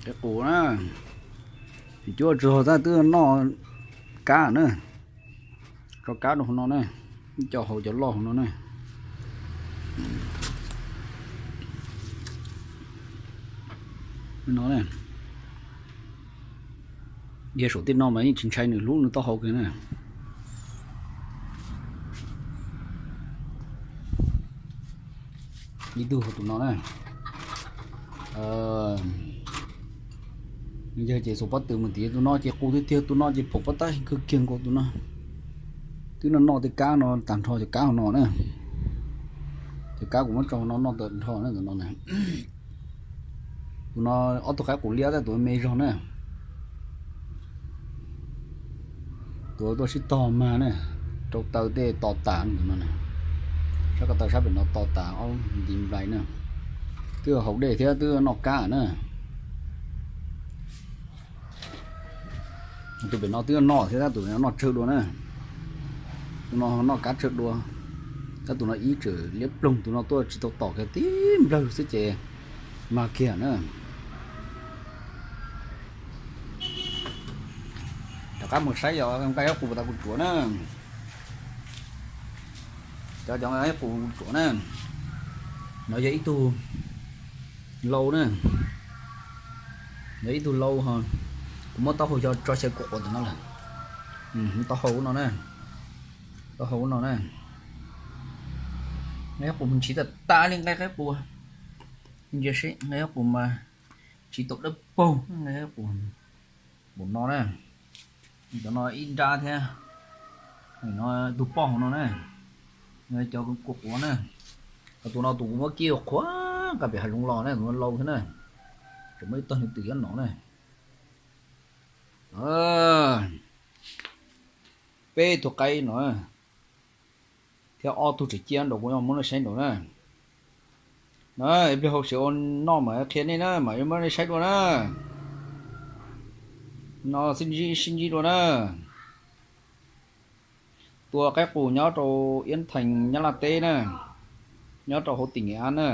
Qaib qus na, cuab tsis txog tab twb noj kab na. Tso kab rau hauv no na, ib co hauv cov loj hauv no na. No, yog saum tej no mas yeej tsis ntshai nws hlub nws taub hau kiag na. Ib tug tus no na, yog ces xuas pob tw mus tim tus no ces qus tiag tiag, tus no ces phoom pob tab kawg kiag nkaus tus no. Twb noj noj tej kab no tag nrho cov kab hauv no na. Cov kab kuv muab tso hauv no noj tag nrho na tus no na. Tus no ob tug qaib qus liab tab tus me zog na. Tus tuaj sib tog mag na, rau taw tej to tas no. Sab ko taw sab pem no to tas ob nti nplai na. Twb haus dej thiab twb noj kab na. Tus pem no twb noj thiab tab tus no noj tsawg dua na. Tus no noj kab tsawg dua, tab tus no ib tseem liab ploog, tus no tuaj tsis tau tom kiag tib nplawg xwb ces mag kiag na. Rov qab mus saib yog nqaij huab qus tas kuv tsuav na. Cov cov nqaij huab qus kuv tsuav na. No yog ib tug lau na. Yog ib tug lau ho. Kuv muab taub hau xyov tso xyaw kuv quav ntawm no lawm. Taub hau no na. Taub hau no na. Nqaij huab qus mas ntsiv tas tas li nqaij huab qus. Ntsia seb nqaij huab qus mas ntsiv tau dawb paug nqaij huab qus. Npaum no na. Cov no ib nrab thiab. No tus poj hauv no na. Cov kuv quav na. Ho tus no tus kuv muab kib qhuav nqa pem hav zoov los na, tus no lau thiab na. Tseem muaj ib tog nws twm nyob no na. Peb tug qaib no thiab ob tug tseem ciaj nraud kuv muab nej saib nraud na. Na, ib pliag hauv siav ua noj mas qhia nej na, mas yuav muab nej saib dua na. No sib ntsib sib ntsib dua na. Tua qaib qus nyob rau Iab Thees Nyab Laj teb na, nyob rau hauv tim Nghệ An na.